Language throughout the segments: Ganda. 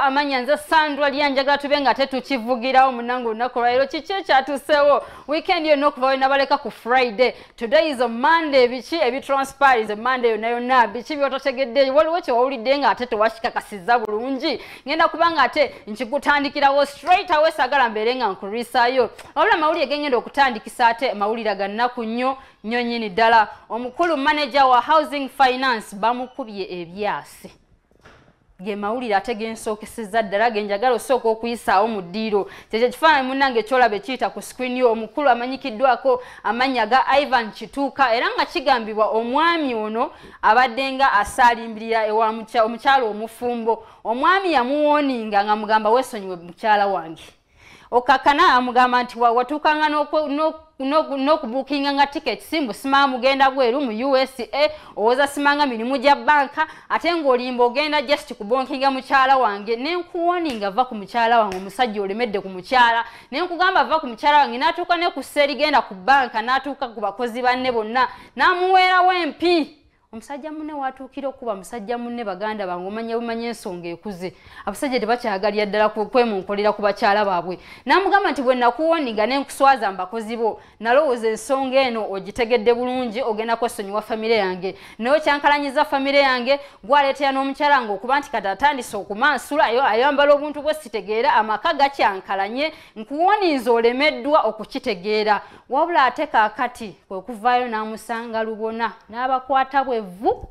Amanya nze Sandra Lyanjagala tube nga tetukivugirawo munnange olunaku olwaleero. Kiki ekyatuusewo weekend yonna okuva we nabaleka ku Friday? Today is a Monday. Biki ebitranspires Monday yonna yonna? Biki byototegedde? Waliwo kyewawulidde nga ate tewakikakasizza bulungi? Ngenda kuba nga ate nkikutandikirawo straight away, saagala mbeere nga nkulwisaayo. Wabula mawulire gengenda okutandikisa ate mawulire ga nnaku nnyo nnyo nnyini ddala. Omukulu manager wa Housing Finance bamukubye ebyasi. Ge mawulire ate gensookesezza ddala genjagala osooka okuyisaawo mu ddiiro. Kyekyo ekifaananyi munnange kyolaba ekiyita ku screen yo, omukulu amanyikiddwako amannya ga Ivan Kituuka, era nga kigambibwa omwami ono abadde nga asaalimbirira ewa omukyala omufumbo. Omwami yamuwooninga nga mugamba, "Weesonyiwe mukyala wange." Okakana amugamba nti watuukanga n'okubuukinga nga tickets, mbu simanga mugenda bweru mu USA, owoza simanga mirimu gya banka, ate ng'olimba ogenda just kubonkinga mukyala wange. Nenkuwoninga, va ku mukyala wange. Omusajja olemedde ku mukyala, nenkugamba va ku mukyala wange. N'atuuka ne ku sseerigenda ku banka, n'atuuka ku bakozi banne bonna n'amuweerawo empi. Omusajja munne watuukira okuba musajja munne, baganda bange, omanya bumanya ensonga ekuze, abasajja tebakyagalira ddala kwemunkolera ku bakyala baabwe. N'amugamba nti bwe nakuwoninga nenkuswaza mbakozi bo, nalowooza ensonga eno ogitegedde bulungi, ogenda kwesonyiwa famire yange, naye okyankalanyiza famire yange. Gwaleetera n'omukyala nga okuba nti kati atandise okumansula, ayambala obuntu bwe sitegeera, amaka gakyankalanye. Nkuwoninza, olemeddwa okukitegeera. Wabula ate kaakati kwe kuvaayo n'amusanga lubona n'abakwata bwevu.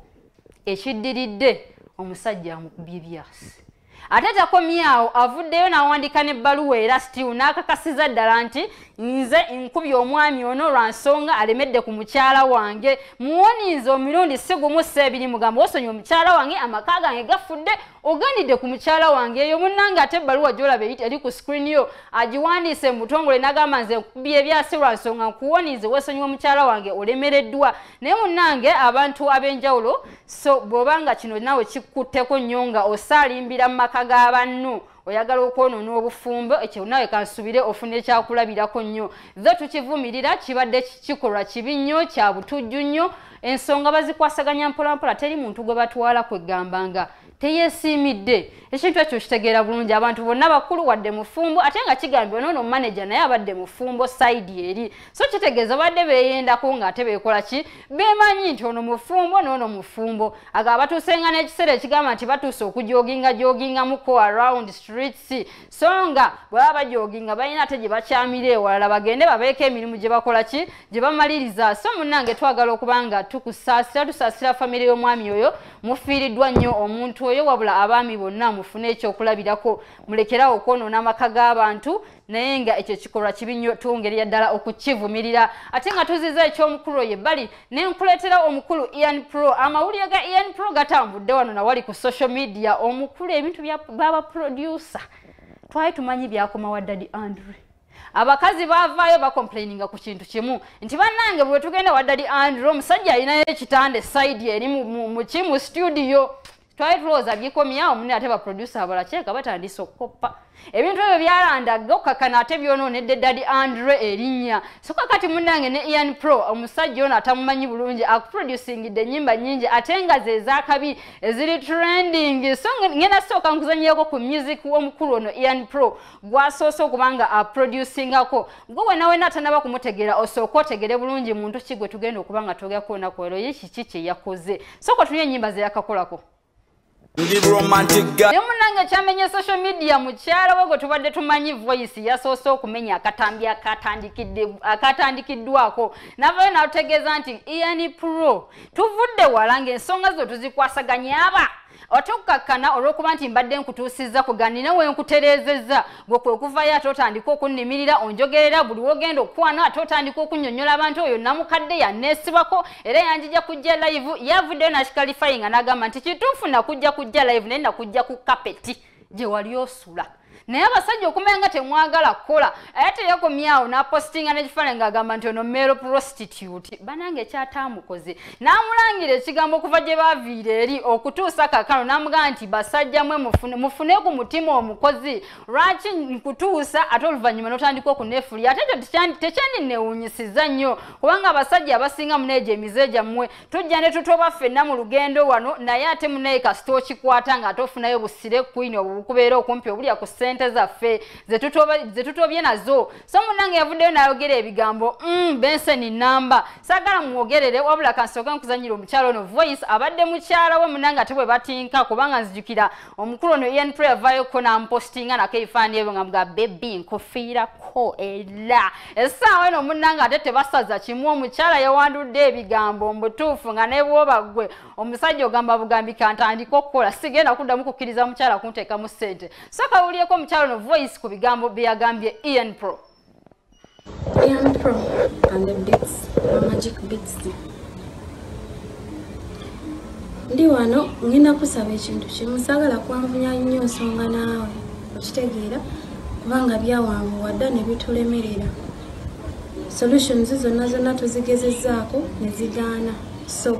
Ekiddiridde, omusajja amukubye byasi. Ate takomyawo, avuddeyo n'awandiika n'ebbaluwa era still n'akakasiza ddala nti nze nkubye omwami ono lwa nsonga alemedde ku mukyala wange. Muwoninze omirundi si gumu si ebiri, mugamba osonyi omukyala wange, amaka gange gafudde, oganidde ku mukyala wange. Eyo munnange ate ebbaluwa gy'olaba eri ku screen yo agiwandiise mu butongole, n'agamba nze nkubye ebyasi lwa nsonga nkuwonize weesonyiwa omukyala wange, olemereddwa. Naye munnange, abantu ab'enjawulo, so bw'obanga kino naawe kikutteko nnyo nga osaalimbira mu maka ga banno, oyagala okwonoona obufumbo, ekyo naawe kansubire ofuna ekyakulabirako nnyo. Zo tukivumirira, kibadde kikolwa kibi nnyo, kya butujju nnyo. Ensonga bazikwasaganya mpolampola, teri muntu gwe batwala kwegamba nga teyeesiimidde. Ekintu ekyo kitegeera bulungi, abantu bonna bakulu, wadde mufumbo, ate nga kigambibwa noono manager naye abadde mufumbo side eri, so kitegeeza badde beeyendako ng'ate beekola ki, beemanyi nti ono mufumbo noono mufumbo. Aga batuusenga n'ekiseera ekigamba nti batuuse okujoginga jogingamuko around streets, so nga bwe baba bajoginga balina ate gye bakyamira ewalala, bagende babeeko emirimu gye bakola ki, gye bamaliriza. So munnange, twagala okuba nga tukusaasira, tusaasira famire y'omwami oyo, mufiiriddwa nnyo omuntu oyo. Wabula abaami bonna mufune ekyokulabirako, mulekerawo okwonoona amaka g'abantu. Naye nga ekyo kikolwa kibi nnyo, twongerera ddala okukivumirira. Ate nga tuziza ekyomukulu oyo ebbali, nenkuleetera omukulu Ian Pro. Amawulire ga Ian Pro gatambudde wano nawali ku social media. Omukulu ebintu bya baba producer twali tumanyi byakoma wa Daddy Andre. Abakazi baavaayo bacomplaininga ku kintu kimu nti bannange, bwe tugenda wa Daddy Andre, omusajja alinayo ekitanda e side eri muki mu studio. Twali tulowooza bikomyawo mune, ate baproducer abalala kireka batandise okukoppa ebintu ebyo byalandaga okukakana, ate byonoonedde Daddy Andre erinnya. So kakati munnange ne Ian Pro, omusajja ono atamumanyi bulungi akuproducingidde ennyimba nnyingi ate nga ze ezakabi eziri trending. So ngenda sooka nkuzanyirako ku music w'omukulu ono Ian Pro gwasoose okuba nga aproducingako. Gwe wena wena atanaba kumutegeera, osooke otegere bulungi muntu ki gwe tugenda okuba nga twogerako olunaku ero, ye kiki kye yakoze. Sooka tulye ennyimba ze yakakolako. Ndi romantic guy. Naye munnange, kyamenye social media, mukyala we gwe tubadde tumanyi Voice yasoose okumenya akatambi akatandikiddwako, navayo n'atutegeeza nti Ian Pro, tuvudde wala ng'ensonga zo tuzikwasaganya, aba ate okukakkana olw'okuba nti mbadde nkutuusizza kuganina we nkutereezezza, gwe kwe kuvayo ate otandika okunnimirira, onjogerera buli wogenda okukwana, ate otandika okunnyonnyola abantu oyo namukadde yanneesibako era yanjija kujja live. Yavuddeyo n'akiclarifyinga n'agamba nti kituufu nakujja kujja live, naye nakujja ku kapeti gye wali osula. Naye abasajja okumanya nga temwagala kukola. Ate yakomyawo n'apostinga n'ekifaananyi ng'agamba nti ono male prostitute. Banange ekyataamukoze. N'amulangira ekigambo okuva gye baaviira eri okutuusa kaakano, n'amugamba nti basajja mwe mufune ku mutima omukozi. Lwaki nkutuusa ate oluvannyuma n'otandika okuneefulya? Ate ekyo tekyandinneewuunyisizza nnyo, kubanga abasajja abasinga muneegyo emize gyammwe tujja ne tutoba ffenna mu lugendo wano, naye ate munaye kasita okikwata ng'ate ofunayo busire queen obwo bukubeera okumpi obulya ku ssente zaffe ze tutobye nazo. So munnange yavuddeyo n'ayogera ebigambo Benson namba. Saagala mwogerere, wabula kansooke nkuzannyira omukyala ono voice abadde mukyala we munnange ate bwe batinka, kubanga nzijukira omukulu ono Ian Pro yavaayoko n'ampostinga nako ebifaananyi ebyo nga mugamba baby nkufiirako era. Essaawa eno munnange ate tebasaza kimu, omukyala yawandudde ebigambo mu butuufu nga ne bw'oba ggwe omusajja ogamba bugambi kantandike okukola, sigenda kuddamu kukkiriza mukyala kunteekamu ssente. So kawulyeko omukyala ono voice ku bigambo bye yagambye Ian Pro. Ian Pro and the beats, magic beats. Ndi wano ngenda kusaba ekintu kimu, saagala kwanvunya nnyo nsonga naawe, okitegeera, kubanga byawanvuwa dda ne bitulemerera. Solutions zonna zonna tuzigezezzaako ne zigaana. So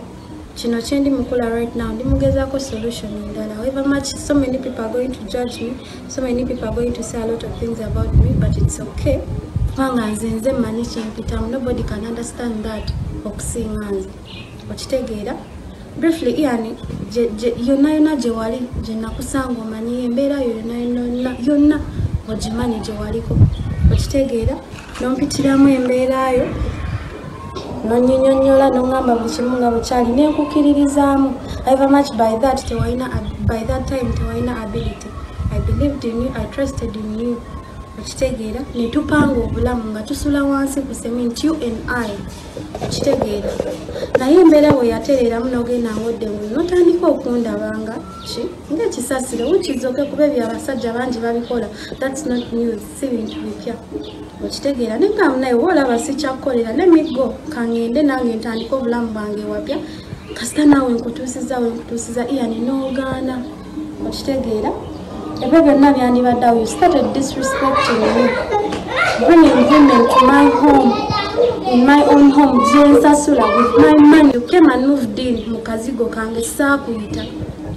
kino kye ndi mukola right now, ndi mugezaako solution endala. However much so many people are going to judge me, so many people are going to say a lot of things about me, but it's okay. Kubanga nze nze mmanyi kye mpitamu, nobody can understand that okusinga nze. Okitegeera? Briefly, Ian, yonna yonna gye wali gye nakusanga omanyi embeera yo yonna yonna yonna ogimanyi gye waliko. Okitegeera? N'ompitiramu embeera yo, n'onnyinyonnyola n'oŋŋamba buli kimu nga bwe kyali, ne nkukkiririzaamu. However much by that tewalina, by that time tewalina ability. I believed in you, I trusted in you. Okitegeera? Ne tupanga obulamu nga tusula wansi ku cement, you and I. Okitegeera? Naye embeera bwe yatereeramu n'ogenda ng'odde ngulu, n'otandika okundabanga ki ng'ekisasiro, which is okay kuba ebyo abasajja bangi babikola. That's not news, si bintu bipya. Okitegeera? Ne ngamba naye woolaba sikyakkolera, let me go, kaŋŋende nange ntandike obulamu bwange wapya. Kasita naawe nkutuusizza we nkutuusizza, Ian, n'ogaana. Okitegeera? Ebyo byonna byandibadde awo. You started disrespecting me, bringing women to my home, in my own home gye nsasula with my money. You came and moved in mu kazigo kange, saakuyita.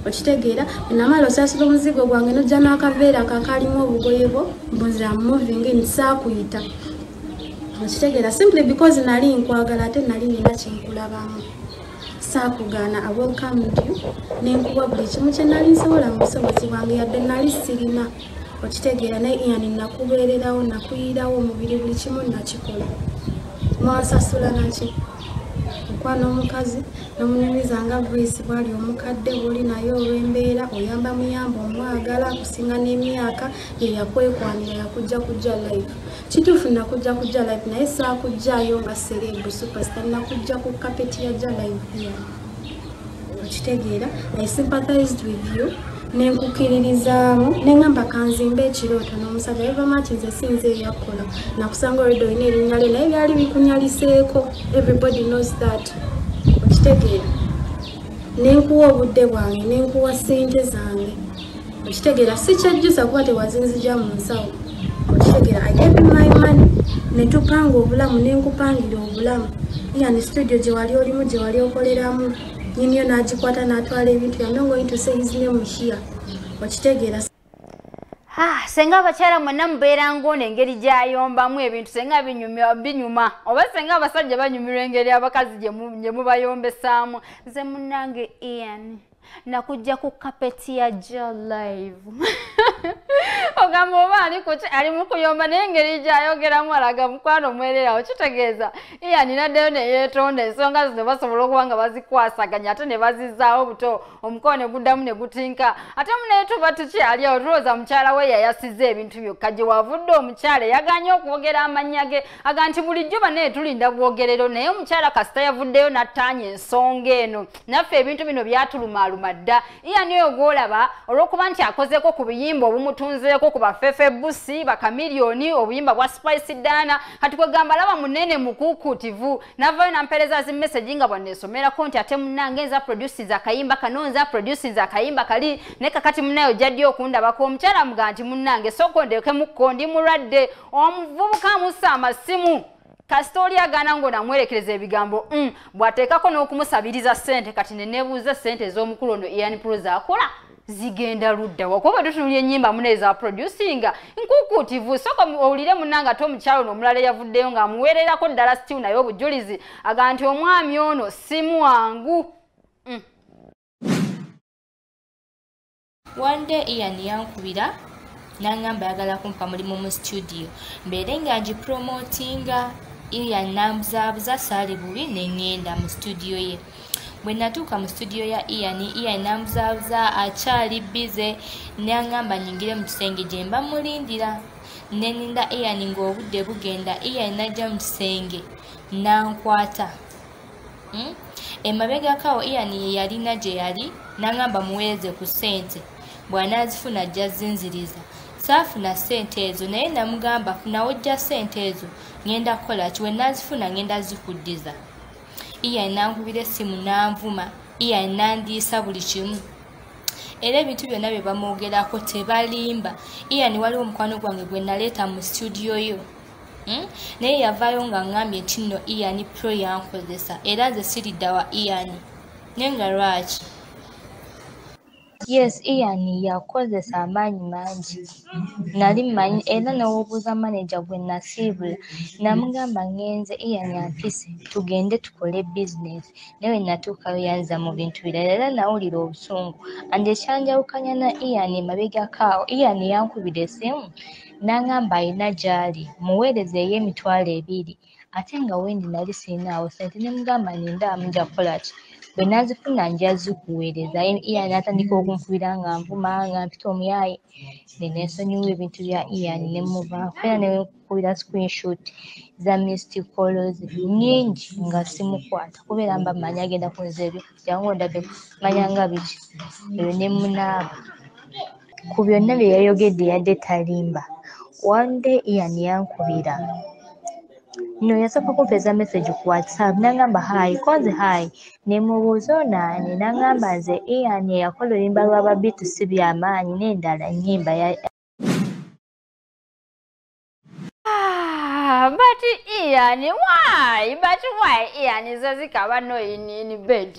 Okitegeera? Enamala osasula omuzigo gwange n'ojja n'akaveera kakalimu obugoye bwo, mbu nze am moving in, saakuyita. Okitegeera? Simply because nali nkwagala ate nali nina kyenkulabamu, saakugaana. I welcomed you nenkuwa buli kimu kye nali nsobola mu busobozi bwange, yadde nali sirina. Okitegeera? Naye Ian, nakubeererawo, nakuyirawo omubiri, buli kimu nakikola. Mwansasula naki? Okwana omukazi n'omunyumiza nga voice bwali omukadde bw'oli naye olw'embeera, oyamba muyamba, omwagala akusinga n'emyaka, ye yakwekwanira yakujja kujja live. Kituufu nakujja kujja live, naye saakujjaayo nga celeb superstar, nakujja ku kapeti ya Jah Live here. Okitegeera? I sympathized with you nenkukiririzaamu neŋŋamba kanzimbe ekirooto n'omusajja. However much nze sinze eyakkola, nakusanga already olina erinnya lye, naye byali bikunyaliseeko, everybody knows that. Okitegeera? Nenkuwa obudde bwange, nenkuwa ssente zange. Okitegeera? Si kyejjusa kuba tewazinzija mu nsawo. Okitegeera? I gave you my money ne tupanga obulamu, nenkupangira obulamu. Yani studio gye wali olimu, gye wali okoleramu, nyiniyo n'agikwata n'atwala ebintu. I'm not going to say his name here. Okitegeera? Ah, senga abakyala mwenna mubeera ng'ono engeri gy'ayombamu ebintu, senga binyuma, oba senga abasajja banyumirwa engeri abakazi gye mubayombesaamu. Nze munnange Ian nakujja ku kapeti ya Jah Live. Ogamba oba ali kuki, ali mu kuyomba, naye engeri gy'ayogeramu alaga mukwano mwererawo. Kitegeeza Ian naddeyo ne yeetonda, ensonga zino basobola okuba nga bazikwasaganya ate ne bazizaawo buto, omukono ne guddamu ne gutinka. Ate munaye tuba tukyali awo, tulowooza mukyala we yayasiza ebintu byokka, gye wavudde omukyala yagaanye okwogera amannya ge, aga nti bulijjo bannaye tulinda bwogerero, naye omukyala kasita yavuddeyo n'attaanya ensonga eno, naffe ebintu bino byatulumaaluma dda. Ian oyo gw'olaba olw'okuba nti akozeeko ku biyimba obumutunzeeko ku bafefe busi bakamiliyoni obuyimba bwa Spice Dana. Kati kwegamba laba munene mukuukutivu navayo nampeereza zi message nga bwanneesomerako nti ate munnange nza produces akayimba kano, nza produces akayimba kali, naye kakati munnayo ojja okundabako. Omukyala amugaa nti munnange sooka ondekemukko, ndi mulwadde. Omuvubuka amussa amasimu kasita oli agaana ng'onamwerekereza ebigambo bw'ateekako n'okumusabiriza ssente. Kati ne neebuuza ssente ez'omukulu ono Ian Pro z'akola zigenda ludda wa? Kuba tutunulira ennyimba muna eza producinga nkukuutivu. Sooka owulire munnange ate omukyalo ono omulala eyavuddeyo ng'amuweererako ddala still naye obujulizi aga nti omwami ono si mwangu. One day Ian yankubira n'angamba ayagala kumpa mulimu mu studio mbeere nga ngipromotinga. Ian nambuzaabuza saali bubi ne ŋŋenda mu studio ye. Bwe natuuka mu studio ya Ian, Ian nambuzaabuza akyali bize n'angamba nnyingire mu kisenge gye mba mulindira. Ne nninda Ian ng'obudde bugenda. Ian n'ajja mu kisenge n'ankwata. Emabegako awo Ian ye yalina gye yali n'angamba muweereze ku ssente, bw'anaazifuna ajja zinziriza. Saafuna ssente ezo naye namugamba funawo ojja ssente ezo ŋŋenda kukola ki, we naazifuna ŋŋenda zikuddiza. Ian n'ankubira essimu n'anvuma. Ian n'andiisa buli kimu era ebintu byonna bye bamwogerako tebalimba. Ian waliwo omukwano gwange gwe naleeta mu studio yo, naye yavaayo nga ŋŋambye nti nno Ian Pro yankozesa era nze siridda wa Ian. Naye nga lwaki? Yes, Ian yakozesa amaanyi mangi, nali mmanyi era n'owobuuza manager gwe nasiibula namugamba ŋŋenze Ian ampise tugende tukole bizinesi, naye we natuukayo yanziza mu bintu birala era nawulira obusungu. And ekyanjawukanya na Ian emabegako awo, Ian yankubira essimu n'angamba alina gy'ali muweereze ey'emitwalo 2 ate nga wendi nali sirinaawo ssente. Ne mugamba nindaamu nja kukola ki, bwe naazifuna nja zikuweereza. Ian n'atandika okunkubira nga nvuma nga mpita omuyaaye, ne neesonyiwa ebintu bya Ian ne muvaako. Era ne nkubira screenshot za missed calls nnyingi nga simukwata kubeera mba mmanyi agenda kunziza ebyo, jangu ondabe manya nga biki ebyo ne munaaba. Ku byonna bye yayogedde yadde talimba. One day Ian yankubira, no yasooka kumpeeza message ku WhatsApp n'angamba hi, ko nze hi, ne mubuuza ono ani, n'angamba nze Ian eyakola oluyimba lwa ba B2C by'amaanyi n'endala nnyimba ya Ah, but Ian, why? But why Ian zazikaba no in bed?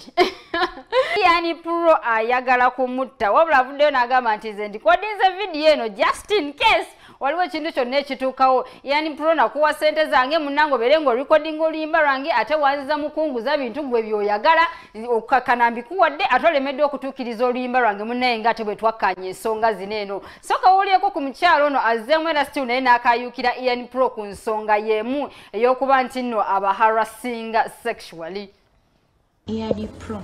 Ian Pro ayagala kumutta wabula avuddeyo n'agamba nti nze ndikodinze vidiyo eno just in case waliwo ekintu kyonna ekituukawo. Ian Pro nakuwa ssente zange munnange obeere ng'orecordinga oluyimba lwange ate wanziza mukunguza bintu gwe by'oyagala okukakana mbikuwadde ate olemeddwa okutuukiriza oluyimba lwange munnaye nga ate bwe twakkaanya ensonga zino eno. Sooka owulyeko ku mukyalo ono azzeemu era still naye n'akayuukira Ian Pro ku nsonga y'emu ey'okuba nti nno abaharassinga sexually. Ian Pro,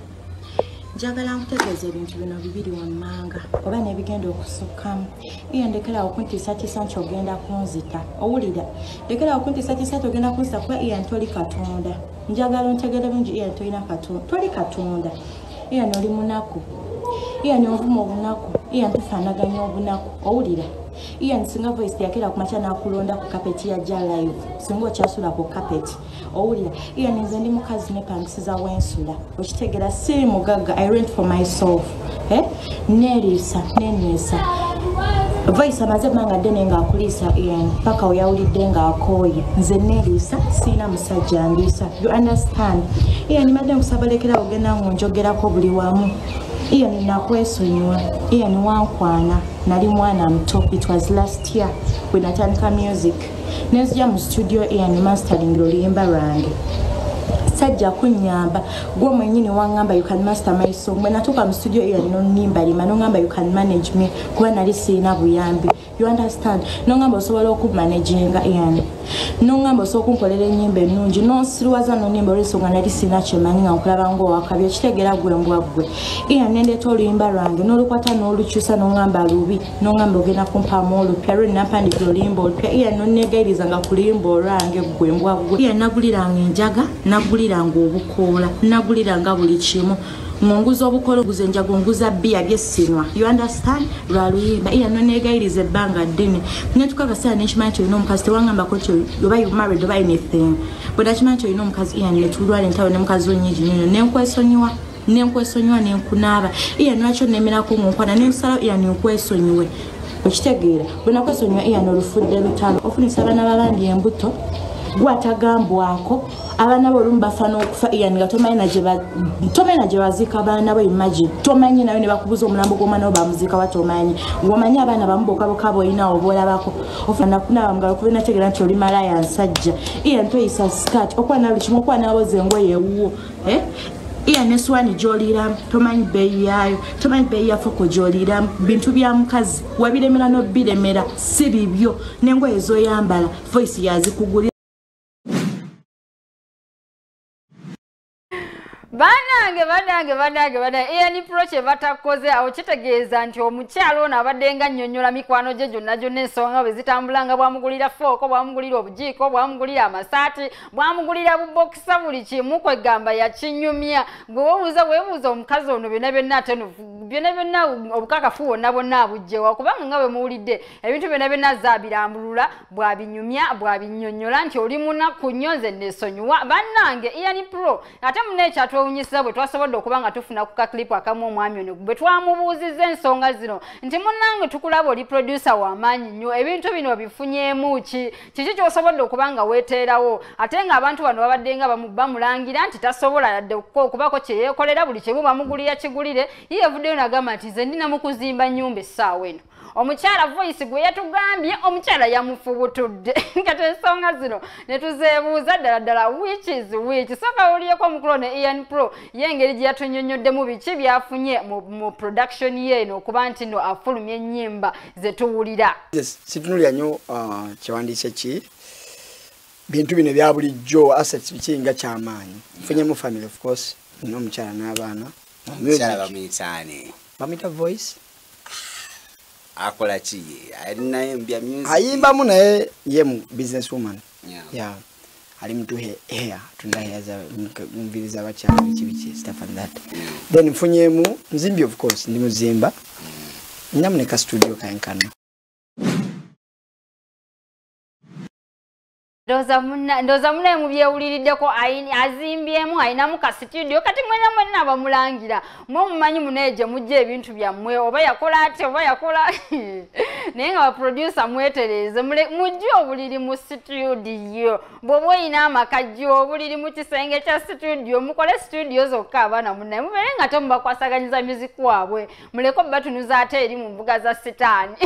njagala nkutegeeza ebintu bino bibiri wammanga oba n'ebigenda okusukkamu. Ian, ndekerawo okuntiisatiisa nti ogenda kunzita. Owulira, ndekerawo okuntiisatiisa nti ogenda kunzita kuba Ian toli Katonda. Njagala ontegere bulungi, Ian tolina Katonda, toli Katonda. Ian oli munaku, Ian ovuma obunaku, Ian tufaanaganya obunaku. Owulira Ian, singa Voice yakera ku makya n'akulonda ku kapeti ya ja live, singa okyasula ku kapeti. Owulira Ian, nze ndi mukazi nepangisiza wensula, okitegeera? Siri mugagga, I rent for myself, eh? Neeriisa nenywesa. Voice amaze ebbanga ddene ng'akuliisa Ian paka weyawulidde ng'akooye. Nze neeriisa, siina musajja ndiisa, you understand? Ian, mbadde nkusaba lekerawo ogenda ng'onjogerako buli wamu. Ian, nakwesonyiwa. Ian, wankwana nali mwana muto. It was last year bwe natandika music nenzija mu studio Ian mastering oluyimba lwange, sajja kunnyamba gwe mwennyini waŋŋamba you can master my song. Bwe natuuka mu studio Ian nonnimbalima noŋŋamba you can manage me kuba nali sirina buyambi, you understand? Noŋŋamba osobola okumanaginga Ian, noŋŋamba osobola okunkolera ennyimba ennungi, nonsirwaza nonnimba olw'ensonga nali sirina kyemanyi nga nkulaba ng'owakabi. Okitegeera gwe mbwa ggwe Ian? Nendeeta oluyimba lwange n'olukwata n'olukyusa noŋŋamba lubi, noŋŋamba ogenda kumpaamu olupya lwe nampandikira oluyimba olupya. Ian, nonneegayiriza nga ku luyimba olwange gwe mbwa ggwe. Ian, naguliranga enjaga, naguliranga obukoola, naguliranga buli kimu. Ngonguza obukolo guze njago nguza bia byesinwa. You understand? Lwa luyimba iya nonegayiriza ebbanga ddene. Netuka kaseera nekimanyi nti olina omukazi tewangambako nti oba you married oba anything. Bwe nakimanyi nti olina omukazi iya netulwala entalo ne mukazi onyingi nnyo nenkwesonyiwa. Nenkwesonyiwa nenkunaaba. Iya lwaki onnemerako ng'onkwana nensalawo iya nenkwesonyiwe. Okitegeera bwe nakwesonyiwa iya n'olufudde lutalo. Ofunisa abaana b'abandi embuto gwatagambwako abaana bo olumu bafa n'okufa iya nga tomanyi na gye baziika abaana bo. Imagine tomanyi nayo ne bakubuza omulambo gw'omwana wo bamuziika wa tomanyi ng'omanyi abaana bamu bokka bokka b'olina oboolabako. Ofuna kunaaba mugalo kuba nategeera nti oli malaaya nsajja. Iya ntoyisa skirt okwana buli kimu okwana aboza engoye ewuwo. Iya neswani gy'oliiramu tomanyi bbeeyi yaayo, tomanyi bbeeyi ya foko gy'oliiramu. Bintu bya mukazi wabiremera n'obiremera si bibyo n'engoye z'oyambala voice yazikugulira. Banange banange banange banange Ian Pro kye batakoze awo kitegeeza nti omukyalo ono abadde nga nnyonnyola mikwano gye gyonna gyonna ensonga bwe zitambula nga bwamugulira fooko, bwamugulira obujiiko, bwamugulira amasaati, bwamugulira bubokisa buli kimu kwegamba yakinyumya. Gwe weebuuza weebuuza omukazi ono byonna byonna ate byonna byonna obukakafu bwonna bwonna abuggyewa kubanga nga bwe muwulidde ebintu byonna byonna zaabirambulula bwabinyumya bwabinnyonnyola nti oli munaku nnyo nze neesonyiwa. Bannange Ian Pro ate munne bwe twasobodde okuba nga tufuna ku kaklipu akamu omwami ono bwe twamubuuzizza ensonga zino nti munnange tukulaba oli producer w'amaanyi nnyo ebintu bino bifunyeemu ki kiki ky'osobodde okuba nga weeteerawo ate ng'abantu bano babadde nga bamulangira nti tasobola yadde okubaako kye yeekolera buli kimu bamugulira kigulire. Ye yavuddeyo n'agamba nti nze ndina mu kuzimba nnyumba essaawa eno. Omukyala Voice gwe yatugambye omukyala yamufubutudde. Kati ensonga zino ne tuzeebuuza ddala ddala which is which. Sooka owulireko omukulu ono Ian Pro ye engeri gye yatunnyonnyoddemu biki byafunye mu production ye eno okuba nti no afulumya ennyimba ze tuwulira. Situnulira nnyo kyewandiise ki bintu bino ebya bulijjo assets biki nga kyamaanyi. Nfunyemu family of course, nina omukyala n'abaana. Omukyala bamuyita ani? Bamuyita Voice. Akola ki ye? Alinayo mbya music. Ayimbamu naye ye mu business woman. Yeah. Ali mtu hair, tunda hair za nviiri z'abakyala biki biki stuff like that. Then nfunyemu nzimbi of course ndi muzimba. Ninamu ne ka studio kankano. Ndowooza munnaye mubyewuliriddeko azimbyemu ayinamu ka studio kati mwenna mwenna abamulangira mwe mumanyi munnaye gye mujja ebintu byammwe oba yakola atya oba yakola naye nga baproducer mwetereeze mujje obuliri mu studio bw'oba oyina amakajjo obuliri mu kisenge kya studio mukole studio zokka abaana munnaye mubeere nga temubakwasaganyiza music waabwe muleke batunuza ate eri mu mbuga za sitaani.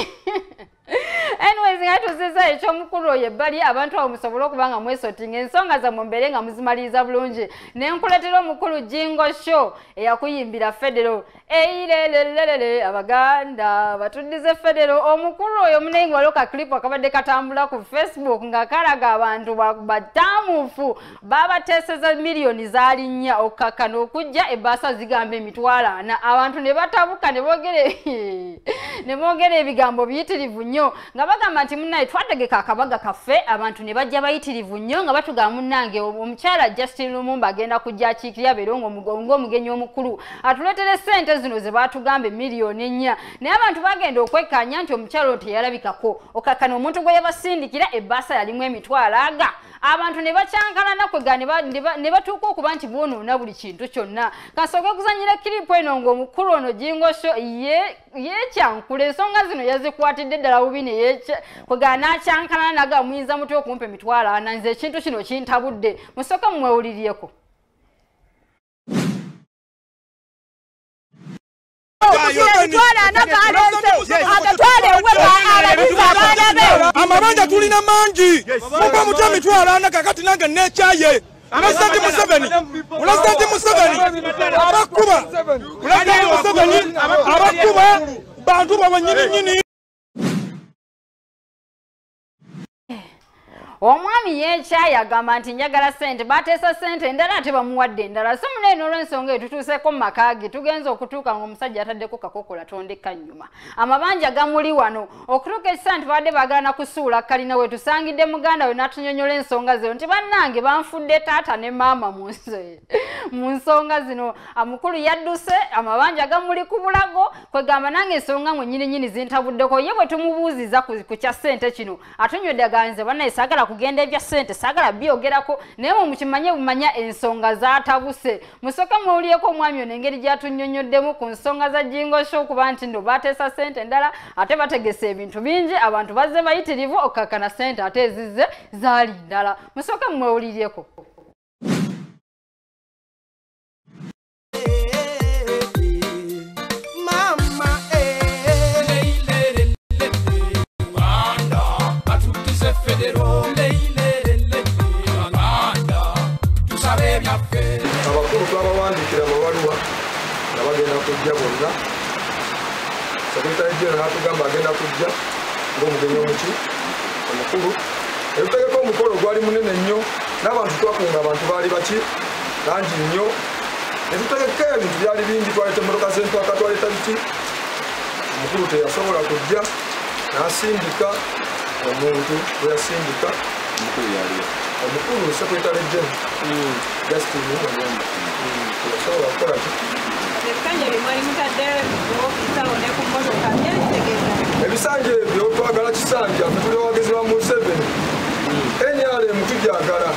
Anyways, nga tuziza ekyomukulu oyo ebbali abantu abo musobole okuba nga mwesotinga ensonga zammwe mbeere nga muzimaliriza bulungi. Ne nkuleetera omukulu Jingo Show eyakuyimbira Federo eirelelelele Abaganda batuddize Federo. Omukulu oyo munnaye nga waliwo kaklipu akabadde katambula ku Facebook nga kalaga abantu batamufu babateeseza miliyoni zaali nnya okkakkana okujja ebbaasa zigamba 400,000 abantu ne batabuka ne boogera ebigambo biyitirivu nnyo nga bagamba nti munnaye twategeka akabaga kaffe abantu ne bajja bayitirivu nnyo nga batugamba munnange omukyala Justin Lumumba agenda kujja akiikirira abeere ng'omugenyi omukulu atuleetere ssente zino ze baatugamba 4,000,000 naye abantu bagenda okwekkaanya nti omukyala ono teyalabikako okkakkana omuntu gwe yabasindikira ebbaasa yalimu 500,000 abantu ne bakyankalana kwega ne batuuka okuba nti boonoona buli kintu kyonna. Kasooke kuzannyira kiripu eno ng'omukulu ono Jingo Show yeekyankula ensonga zino yazikwatidde ddala bubi ne kwega n'akyankalana naga muyinza mutya okumpa 400,000 nze ekintu kino kintabudde. Musooke mumwewuliriyeko. Amabanja tulina mangi muba mutya 400,000 kakati nange nekyaye. Pulezidenti Museveni, Pulezidenti Museveni abakuba, Pulezidenti Museveni abakuba bantu bawe nnyini nnyini. Omwami yeekyaye agamba nti njagala ssente, bateesa ssente endala ate bamuwadde endala. So munene olw'ensonga eyo tutuuseeko mu maka ge, tugenze okutuuka ng'omusajja ataddeko kakokola tondeka nnyuma. Amabanja gamuli wano okutuuka ekisa nti babadde baagala na kusuula kalina we tusangidde muganda we n'atunyonnyola ensonga zino nti bannange banfudde taata ne maama mu nsonga zino. Omukulu yadduse, amabanja gamuli ku bulago, kwegamba nange ensonga mwe nnyini nnyini zintabuddeko. Ye bwe tumubuuziza ku kya ssente kino atunywedde aganze bannaye saagala kugenda ebya ssente, saagala byogerako, naye mwe mukimanye bumanya ensonga zaatabuse. Musooke muwulireko omwami ono engeri gy'atunnyonnyoddemu ku nsonga za Jingo Show okuba nti nno bateesa ssente endala ate bategese ebintu bingi, abantu bazze bayitirivu okkakkana ssente ate ezizze zaali ndala. Musooke mwewulireko. Abakulu twabawandiikira amabaluwa nga bagenda kujja bonna. Secretary General n'atugamba agenda kujja ng'omugenyi omuki omukulu. Etutegeka omukolo gwali munene nnyo n'abantu twakunga abantu baali baki bangi nnyo. Ne tutegeka ebintu byali bingi, twaleeta emmotoka z'empaka, twaleeta biki. Omukulu teyasobola kujja n'asindika omuntu gwe yasindika. Omukulu Secretary General Justin Mugomba teyasobola kukola ki. Ebisanja ebyo twagala kisanja, ffe tuli abawagizi ba Museveni. NRM tugyagala,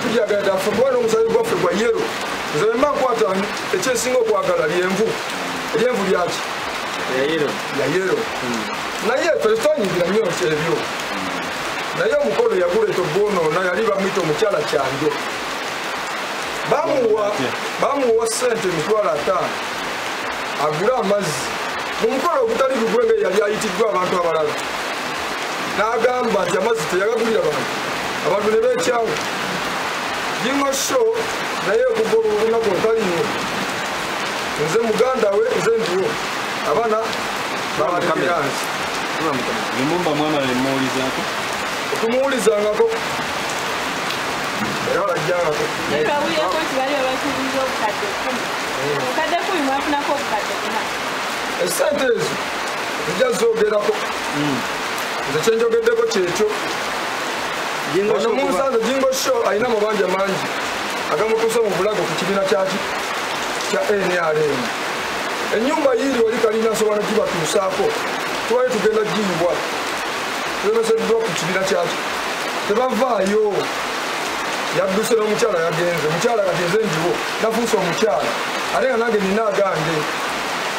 tugyagala ddala ffe kuba n'omusaayi gwaffe gwa yero. Nze bwe mba nkwata ekyensinga okwagala lyenvu, eryenvu lyaki? Lya yero. Naye ffe tetwanyigira nnyo ebyo. Naye omukolo yaguleeta ogwonoona, yali bamuyita omukyala Kyanjo. Bamuwa ssente 50,000 agule amazzi mu mukolo ogutali gugwe nga yali ayitiddwa abantu abalala. N'agamba nti amazzi teyagagulira bantu, abantu ne beekyawa. Jingo Show naye okuva olunaku olutaliiwo, nze muganda we, nze ndiwo, abaana babalekera nsi. Lumumba mwamala ne mumuwulizaako? Tumuwulizangako era alajjangako. Twawulirako nti bali babasuubiza obukadde 10. Obukadde 10 mwafunako obukadde 4. Essente ezo nja zoogerako. Nze kye njogeddeko kyekyo. Wano munsanze Jingo Show alina amabanja mangi agamutuuse mu bulago ku kibiina kyaki kya NRM. Ennyumba yiiri wali kalina nsobola nogibatuusaako, tubali tugenda giyibwa, tulemeseddwa ku kibiina kyaki. Tebavaayo, yadduse n'omukyala yagenze. Omukyala kati nze ndiwo, nafuuse omukyala ate nga nange nina agange.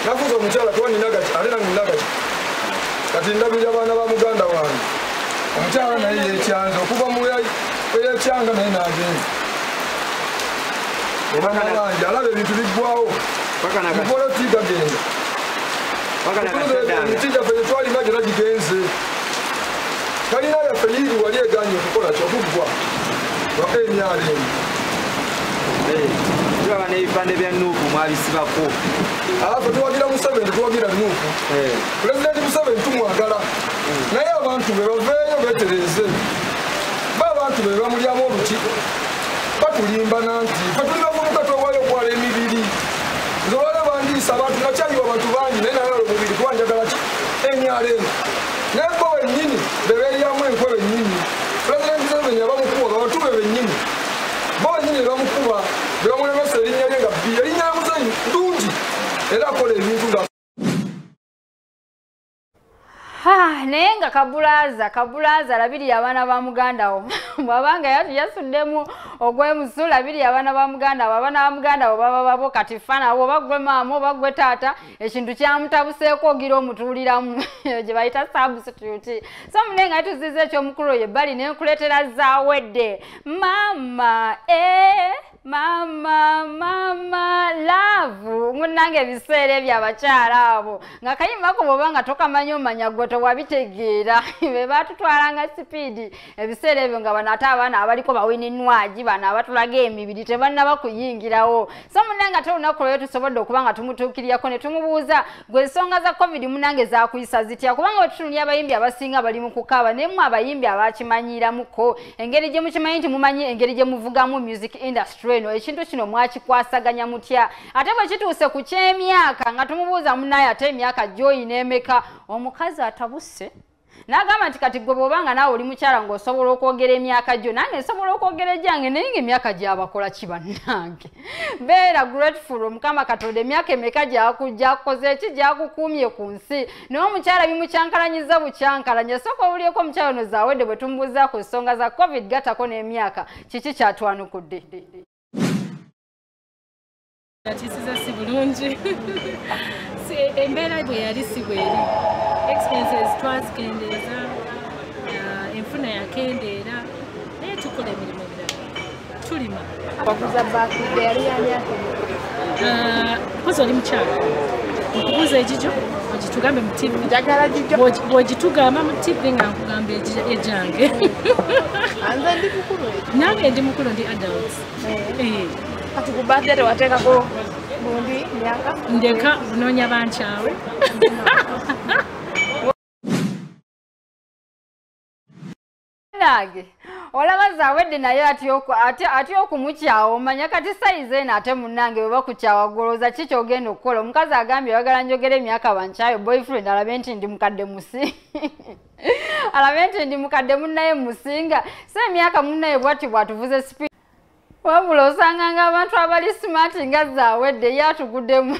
Nafuuse omukyala kuba nina gaki, ate nange nina gaki. Kati ndabirira abaana ba muganda wange. Omukyala naye yeekyanze okuva mu yeekyanga naye n'agenda. Omwana wange alaba ebintu biggwawo, mupoloti gagenda. Emiti gyaffe gye twalima gyonna gigenze. Kalina yaffe yiiri wali eganye okukola ki okuggwa lwa NRM. Tulaba n'ebipande bya Nuupu mwabisibako. Ffe tuwagira Museveni, tuwagira Nuupu. Pulezidenti Museveni tumwagala, naye abantu be baveeyo beetereeze. Ba abantu be bamulyamu oluki, batulimba nanti ffe tuli bavubuka twewaayo okwala emibiri. Nze olwaleero bandiisa abantu, nakyayiwa abantu bangi naye nayala omubiri kuba njagala ki NRM. Naye bo bennyini be beeryamu enkwe bennyini. Pulezidenti Museveni abamukuba abantu be bennyini, bo bennyini be bamukuba, be bamulemesa erinnya lye nga bbi. Erinnya lya Museveni ddungi era akola ebintu nga naye nga kabulaaza alabirira abaana ba muganda wo. Bw'abanga yasuddemu ogw'emusu, labirira abaana ba muganda wo. Abaana ba muganda wo baba babo kati fana oba gwe maama oba gwe taata, ekintu kyamutabuseeko ogira omutuuliramu gye bayita substitute. So munne nga tuziza ekyomukulu oyo ebbali ne nkuleetera zaawedde maama. Mama mama love munnange ebiseera ebyo abakyala abo nga kayimbako bw'oba nga tokamanyi omanya gwe tewabitegeera be baatutwalanga sipiidi ebiseera ebyo nga bano ate abaana abaliko bawininwagi bano abatulaga emibiri tebannaba kuyingirawo. So munnange ate olunaku lwaleero tusobodde okuba nga tumutuukirirako ne tumubuuza gwe ensonga za COVID munnange zaakuyisa zitya, kubanga bwe tutunuulira abayimbi abasinga bali mu kukaaba naye mmwe abayimbi abakimanyiiramuko engeri gye mukimanyi nti mumanyi engeri gye muvugamu music industry eno ekintu kino mwakikwasaganya mutya. Ate bwe kituuse ku ky'emyaka nga tumubuuza munnaye ate emyaka gy'oyina emeka, omukazi atabuse n'agamba nti kati gwe bw'obanga naawe oli mukyala ng'osobola okwogera emyaka gyo nange nsobola okwogera egyange naye ng'emyaka gy'abakola ki bannange. Beera grateful Omukama Katonda emyaka emeka gy'akukoze eki gy'akukuumye ku nsi naye omukyala bimukyankalanyiza bukyankalanya. Sooka owulyeko omukyala ono Zawedde bwe tumubuuza ku nsonga za COVID gattako n'emyaka kiki kyatwanukudde. Yatiisiza si bulungi embeera bwe yali si bweri, expenses twazikendeeza, enfuna yakendeera naye tukola emirimu emirala tulima. Wakuza birthday yali ya myaka emeka? Mpozi oli mukyala nkubuuza egigyo ogitugambe mu TV. Njagala gigyo. Bw'ogitugamba mu TV nga nkugamba egyange. Nze ndi mukulu. Nange ndi mukulu, ndi adult. Kati ku birthday tewateekako gundi myaka? Ndeka bunoonya bankyawe. Nange olaba Zawedde naye atya okumukyawa omanya kati sayizi eno ate munnange bwe bakukyawa golooza ki ky'ogenda okukola. Omukazi agambye oyagala njogera emyaka bankyayo boyfriend alabe nti ndi mukadde musi alabe nti ndi mukadde munnaye musinga so emyaka munnaye bw'ati bw'atuvuze sipiidi. Wabula osanga ng'abantu abali smart nga Zawedde yatuguddemu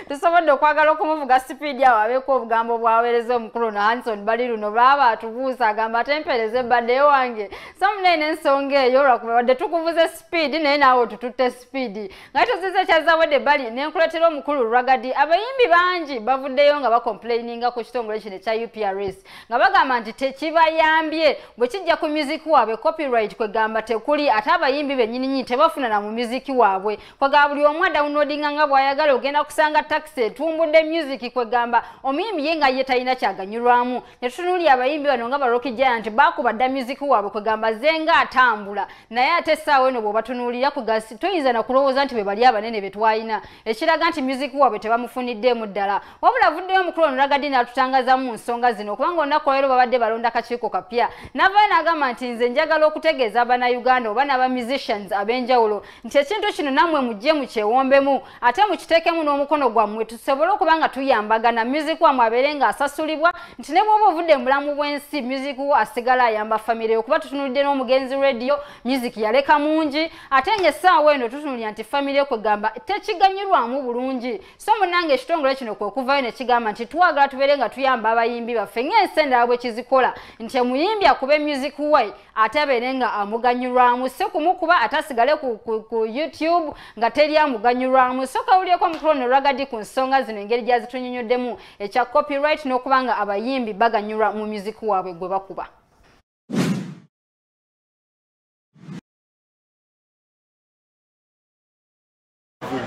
tusobodde okwagala okumuvuga sipiidi awo abeeko obugambo bw'aweereza omukulu na Hanson bali luno baaba atubuusa agamba ate mpeereza ebbadde wange. So munene ensonga eyo olwakuba wadde tukuvuze sipiidi naye naawe otututte sipiidi nga tuzize ekya Zawedde bali ne nkuleetera omukulu Ragadi. Abayimbi bangi bavuddeyo nga bakomplaininga ku kitongole kino ekya UPRS nga bagamba nti tekibayambye bwe kijja ku music waabwe copyright kwegamba tekuli ate abayimbi bennyini tebafuna na mu music waabwe kwegamba buli omu adownloadinga nga bw'ayagala ogenda kusanga taxi etumbudde music kwegamba omuyimbi ye nga ye talina kyaganyulwamu. Ne tutunuulira abayimbi bano nga ba Rocky Giant baakuba dda music waabwe kwegamba ze nga atambula naye ate essaawa eno bw'obatunuulira toyinza na kulowooza nti be bali abanene be twalina ekiraga nti music waabwe tebamufuniddeemu ddala. Wabula avuddeyo omukulu ono Ragadi n'atutangazaamu mu nsonga zino kubanga olunaku olwaleero babadde balonda kakiiko kapya n'avaayo n'agamba nti nze njagala okutegeeza Abannayuganda oba n'aba musicians ab'enjawulo nti ekintu kino nammwe mujje mukyewombemu ate mukiteekemu n'omukono gwammwe tusobole okuba nga tuyambagana music wammwe abeere ng'asasulibwa nti ne bw'oba ovudde mu bulamu bw'ensi music wo asigala ayamba famire okuba tutunuulidde n'omugenzi radio music yaleka mungi ate ng'essaawa eno tutunuulira nti famire kwegamba tekiganyulwamu bulungi. So munnange ekitongole kino kwe kuvayo ne kigamba nti twagala tubeere nga tuyamba abayimbi baffe ng'ensi endala bwe kizikola nti omuyimbi akube music we ate abeere nga amuganyulwamu si kumukuba ate asigale ku YouTube nga teri amuganyulwamu. So kawulyeko omukulu ono Ragadi ku nsonga zino engeri gy'azitunnyonnyoddemu ekya copyright n'okuba nga abayimbi baganyulwa mu music waabwe gwe bakuba.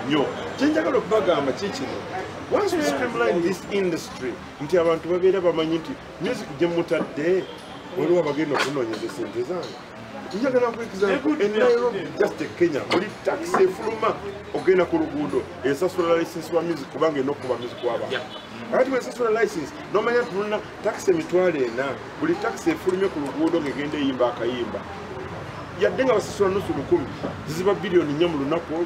Nnyo kyenjagala okubagamba kikino, once we streamline this industry nti abantu babeera bamanyi nti music gye mutadde waliwo abagenda okunoonyeza sente zange. Njagala ku example e Nairobi just e Kenya buli taxi efuluma ogenda ku luguudo esasula license wa music kubanga erina okukuba music w'abantu. Kakati bwesasula license n'omanya nti mulina taxi 400,000 buli taxi efulumye ku luguudo ng'egenda eyimba akayimba yadde nga basasula 500,000 ziziba 4 billion mu lunaku olwo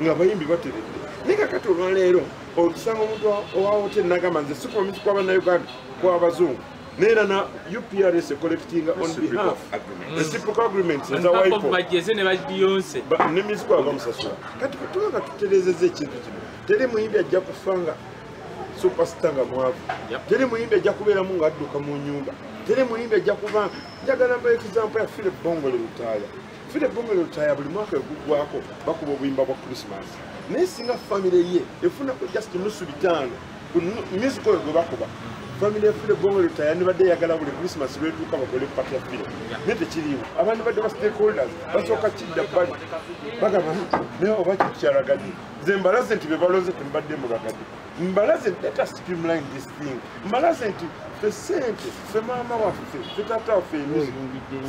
nga abayimbi bateredde. Naye kakati olwaleero osanga omuntu owa hoteri n'agamba nze sikuba music w'Abannayuganda kw'abazungu naye na UPRS collecting on behalf reciprocal agreements eza WIPO ne music waabwe bamusasula. Kati tuba nga tutereezezza ekintu kino teri muyimbi ajja kufa nga superstar nga mwavu, teri muyimbi ajja kubeeramu ng'adduka mu nnyumba, teri muyimbi ajja kuba. Njagala mba example ya Philip Bongole Lutaaya. Philip Bongole Lutaaya buli mwaka eguggwako bakuba obuyimba bwa Christmas naye singa famire ye efunako just 500,000 Music oyo gwe bakuba family ya Philly Bongole tayandibadde eyagala buli Christmas lwetuuka bakole party ya Philly, naye tekiriiwo. Abantu badde ba stakeholders basooka kidda bbali bagamba naye oba kikyalagadde. Nze mbalaze nti be baloze tembadde mubagadde, mbalaze nti let us streamline this thing, mbalaze nti ffe ssente, ffe maama waffe, ffe taata waffe music,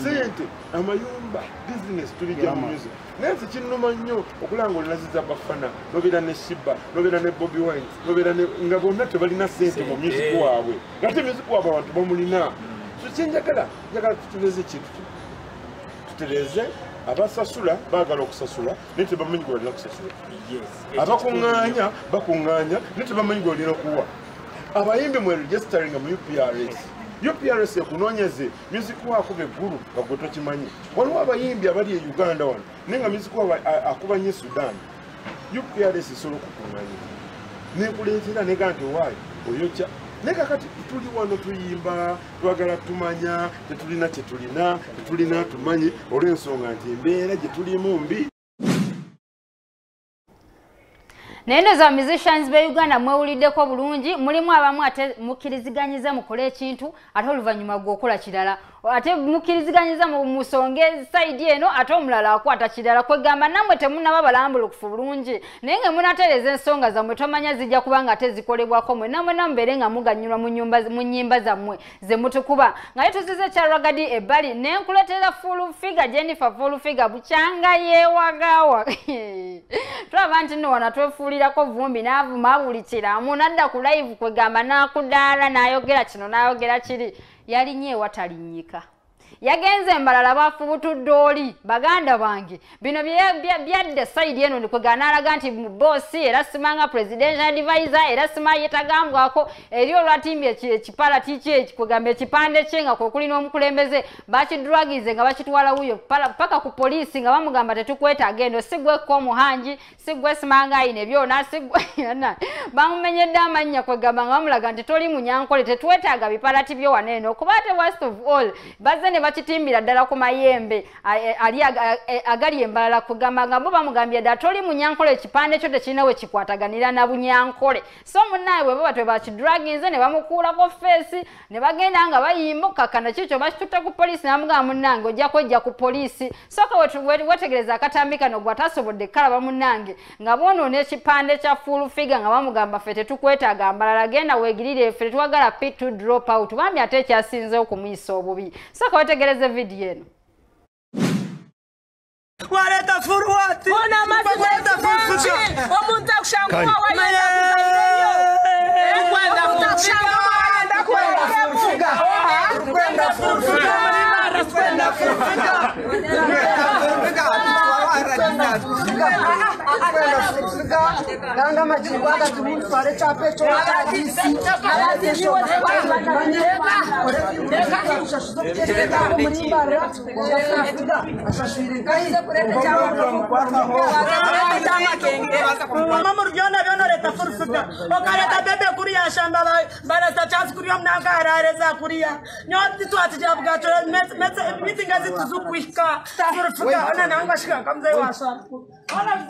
ssente, amayumba, business tubijja mu music. Naye nze kinnuma nnyo okulaba nga olinaziza Bafana, nobeera ne Shiba, nobeera ne Bobi Wine, nobeera ne nga bonna tebalina ssente mu music waabwe, ngate music waabwe abantu bamulina. So kyenjagala, njagala tutereeze ekintu kino, tutereeze. Abasasula baagala okusasula naye tebamanyi gwe balina kusasula, abakuŋŋaanya bakuŋŋaanya naye tebamanyi gwe balina kuwa. Abayimbi mwe registeringa mu UPRS, UPRS ekunoonyeze music wakuba eggulu nga gwe tokimanyi. Waliwo abayimbi abali e Uganda wano naye nga music waabwe akuba nnyo e Sudan. UPRS esobola okukuŋŋaanya nekuleetera nega nti owaayo oyokya. Naye kakati tuli wano tuyimba, twagala tumanya, tetulina kye tulina, tetulina tumanyi olw'ensonga nti embeera gye tulimu mbi. Naye za musicians be Uganda mwewuliddeko bulungi, mulimu abamu ate mukkiriziganyiza mukole ekintu ate oluvannyuma gw'okola kirala, ate mukkiriziganyiza musonge side eno ate omulala akwata kirala. Kwegamba nammwe temunnaba balambulukufu bulungi, naye nga munatereeza ensonga zammwe tomanya zijja kubanga ate zikolebwako mwe nammwe namubeere nga muganyulwa mu nnyimba zammwe ze mutukuba. Nga tuzize ekya Ragga Dee ebbali ne nkuleetera Full Figure, Jennifer Full Figure bukyanga yeewagawa. Tulaba nti nno wano twefuulirako vumbi n'avuma buli kiramu, n'adda ku live kwegamba n'akudaala n'ayogera kino n'ayogera kiri. Yalinye ewatalinnyika, yagenze embalala bafubutudde oli. Baganda bange, bino byadde side eno nikwegana n'alaga nti bosi era simanga presidential advisor era sima yetagambwako eri olwatimbye ekipala kiki kwegamba ekipande kye nga kwe kuli n'omukulembeze bakidrugize nga bakitwala wuyo paka ku poliisi nga bamugamba tetukwetaaga eno, si gwekko omuhangi, si gwe simanga ayine byona, si gwe bamumenyedde amannya kwegamba nga bamulaga nti toli munyankole, tetwetaaga bipalati byo wano eno. Kuba ate worst of all bazze ne bakitimbira ddala ku mayembe ali agali embalala kugamba nga bo bamugambye ddala toli munyankole, ekipande kyo tekirina we kikwataganira na bunyankole. So munnaye bwe baba tebakidraginze ne bamukuulako feesi ne bagenda nga bayimba okukkakkana kikyo bakitutte ku poliisi n'amugamba munnange ojja kwejja ku poliisi. Sooka wetegereza akatambi kano gwe atasobodde kukalaba munnange nga boonoona ekipande kya Full Figure nga bamugamba ffe tetukwetaaga mbalala, genda weegirire ffe tetwagala P2 drop out. Bambi ate ekyasinze okumuyisa obubi. Sooka wetegereze video eno. Waleta furuwati. Ona mazi furufuga. Omuntu akushanguwa wayenda kuzaireyo. Kwenda furufuga. Kwenda furufuga. Kwenda furufuga. Kwenda furufuga. Kwenda furufuga. Ganga majibu agatumutware chape mama muryona byona leta furufuga okareta bebe kuriya shamba barasa chance kuriya mnanga arareza kuriya nyoti twatija bugato meeting azituzukwika furufuga ona nanga shika kamzai washa ona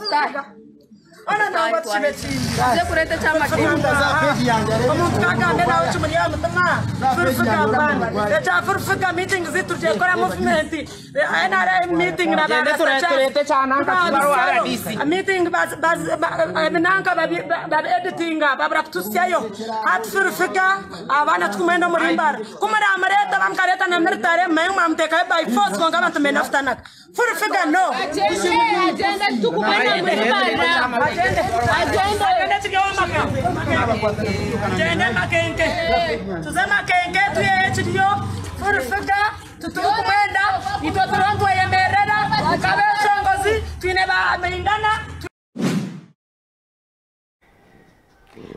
ona nanga chibetsinda zekureta chamakenga omuntu kagambe nawe chimuriya mutima furufuga bana leta furufuga meeting zitujekora movement NRA meeting na meeting baz nanka bab editinga babra kutusyayo hat furufuga abana tukumenda murimbara kumara amareta bamkareta na military mayuma amteka by force konga abantu menaftanak furufuga no agenda tukumenda murimbara agenda agenda makenke tuzema kenke tuye chidiyo furufuga tutukumenda itwa yemerera kabeshongozi twine ba amengana.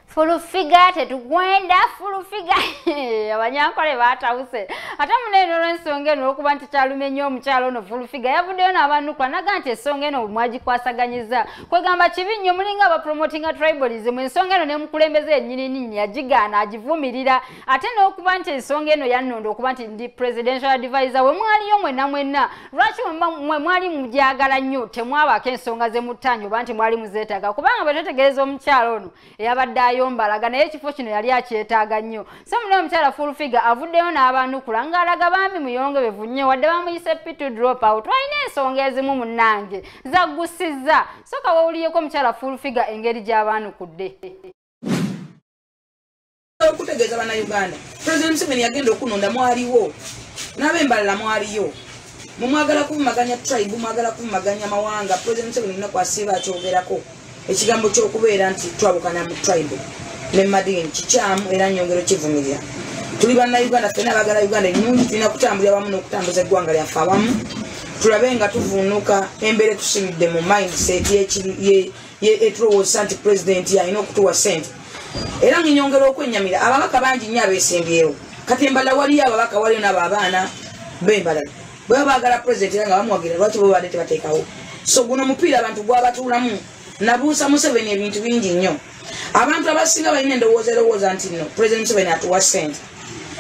Full Figure tetugwenda Full Figure abanyankole batawuse ate munene olw'ensonga eno olw'okuba nti kyalume nnyo omukyalo ono Full Figure yavuddeyo n'abanukula naga nti ensonga eno mwagikwasaganyizza kwegamba kibi nnyo mulinga abapromotinga tribalism ensonga eno nemukulembeze yennyini nnyini yagigaana agivumirira ate n'okuba nti ensonga eno yannonda okuba nti ndi presidential advisor we mwaliyo mwenna mwenna lwaki mwe mwali mugyagala nnyo temwabaako ensonga ze muttaanya oba nti mwali muzeetaaga kubanga bwe twetegereza omukyalo ono eyabadde ayo olwaleero mbalaga naye ekifo kino yali akyetaaga nnyo. So muno omukyala Full Figure avuddeyo n'abaanukula ng'alaga bambi muyongobevu nnyo wadde bamuyise P2 drop out alina ensonga ezimu munnange zaggusizza. Sooka wawuliyeko omukyala Full Figure engeri gy'abaanukudde. Okutegeeza bannayuganda, President Museveni yagenda okunonda mwaliwo n'ab'embalala mwaliyo. Mumwagala kuvumaganya tribe, mwagala kuvumaganya mawanga. President Museveni lunaku asiiba akyogerako ekigambo ky'okubeera nti twabukana mu tribe ne madiini kikyamu era nnyongero kivumirira. Tuli bannayuganda ffenna abaagala Uganda ennungi, tulina kutambulira wamu n'okutambuza eggwanga lyaffe awamu, tulabe nga tuvuunuka embeera etusibidde mu mindset etulowooza nti pulezidenti alina okutuwa ssente. Era nnyongera okwennyamira ababaka bangi nnyo abeesimbyewo. Kati embalala waliyo ababaka, waliyo n'abo abaana b'embalala bwe baba baagala pulezidenti era nga bamuwagira, lwaki bo babadde tebateekawo? So guno omupiira abantu gwabatuulamu. Nabuusa Museveni ebintu bingi nnyo. Abantu abasinga balina endowooza erowooza nti nno Pulezidenti Museveni atuwa ssente.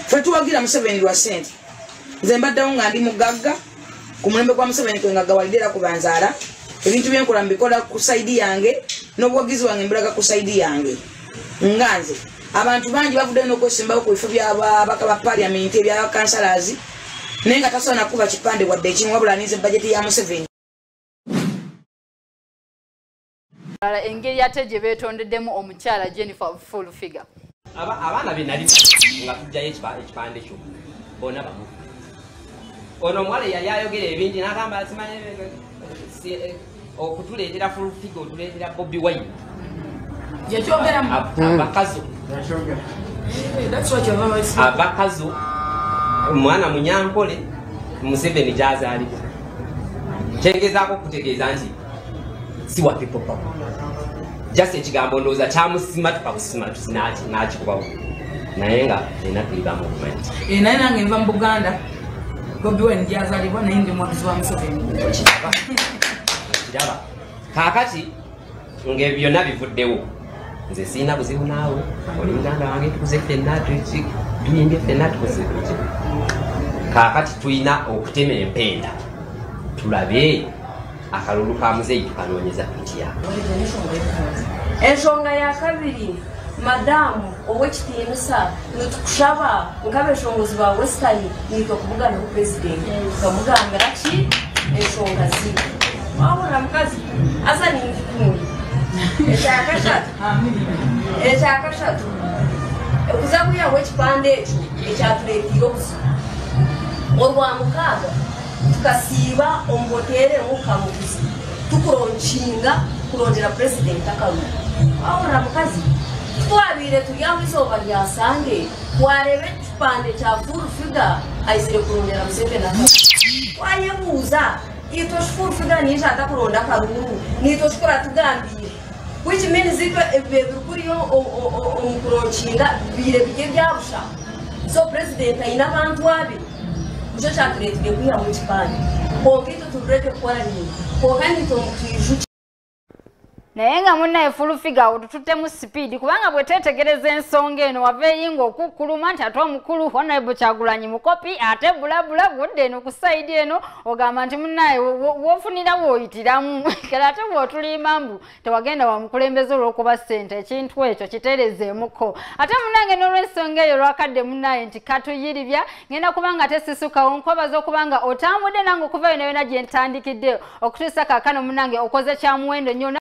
Ffe tuwagira Museveni lwa ssente. Nze mbaddewo nga ndi mugagga ku mulembe gwa Museveni kwe ngaggawalidde era kubanzaala. Ebintu byenkola mbikola ku sayidi yange n'obuwagizi bwange mbulaga ku sayidi yange. Nga nze abantu bangi bavuddeyo n'okwesimbawo ku bifo by'ababaka ba paaliyamenti eby'abakansalazi naye nga tasobola nakuba kipande wadde ekimu, wabula aninze bajeti ya Museveni. Engeri ate gye beetondeddemu omukyala Jennifer Full Figure. Abaana be nali nga tujjayo ekipande kyo bonna bamu. Ono omuwala yali ayogera ebingi n'agamba simanyi okutuleetera Full Figure, otuleetera Bobi Wine. Abakazo abakazo omwana munyankole Museveni gy'azaalibwa. Kyengezaako okutegeeza nti si wa people power. Just ekigambo ndowooza kyamusimatuka busimatusi n'akikubawo naye nga ena tulibamu okumanya. Naye nange nva mu Buganda, Bobi Wine gy'azaalibwa naye ndi muwagizi wa Museveni. Kiraba kaakati ng'ebyo byonna bivuddewo, nze sirina buzibu naawe, oli muganda wange, tukuze ffenna, tuyimbye ffenna, tukoze tuki. Kaakati tulina okutema empenda tulabe akalulu ka muzeeyi tukanoonyeza tutya. Ensonga ya kabiri, madamu owekitiinisa nitukushaba nk'abeshongozi ba Western nitwe kubugana ku pulezidenti tukamugambira ki ensonga ziri. Wabona mukazi asa ningikumwe. Ekyakashatu okuza kuyaho ekipande ekyo ekyatuleetiire obuzibu. Orwa mukaaga tukasiiba omu hoteeri mukamuguzi tukuronkinga kurondera pulezidenti akaruru. Wabona mukazi twabiire turi aho izooba rya Sande twareeba ekipande kya Full Figure aizire kurondera Museveni akaruru. Twayebuuza itwe Full Figure niija atakuronda akaruru nitwe tukura tugambiire, which means itwe ebirikuriyo omu kuronkinga biire birye byabusha. So pulezidenti aine abantu abe nikyo kyatureetire kwihamu ekipande. Kwonka itwe turureke kukora nyingi kwonka nitwe mutwijuke. Naye nga munnaye Full Figure otututtemu sipiidi kubanga bwe twetegereza ensonga eno waveeyo ng'okukkuluma nti ate omukulu Honorable Kyagulanyi mukopi ate bulabula bwodda eno ku sayidi eno ogamba nti munnaye w'ofunira w'oyitiramu kale ate bw'otulimba mbu tewagenda wamukulembeze olw'okuba ssente ekintu ekyo kiterezeemuko. Ate munnange n'olw'ensonga eyo lwakadde munnaye nti katuyiribya ngenda kubanga ate sisukawo nkwebaza okubanga otambudde nange okuva yonna yonna gye ntandikidde okutuusa kaakano munnange okoze kya muwendo nnyo.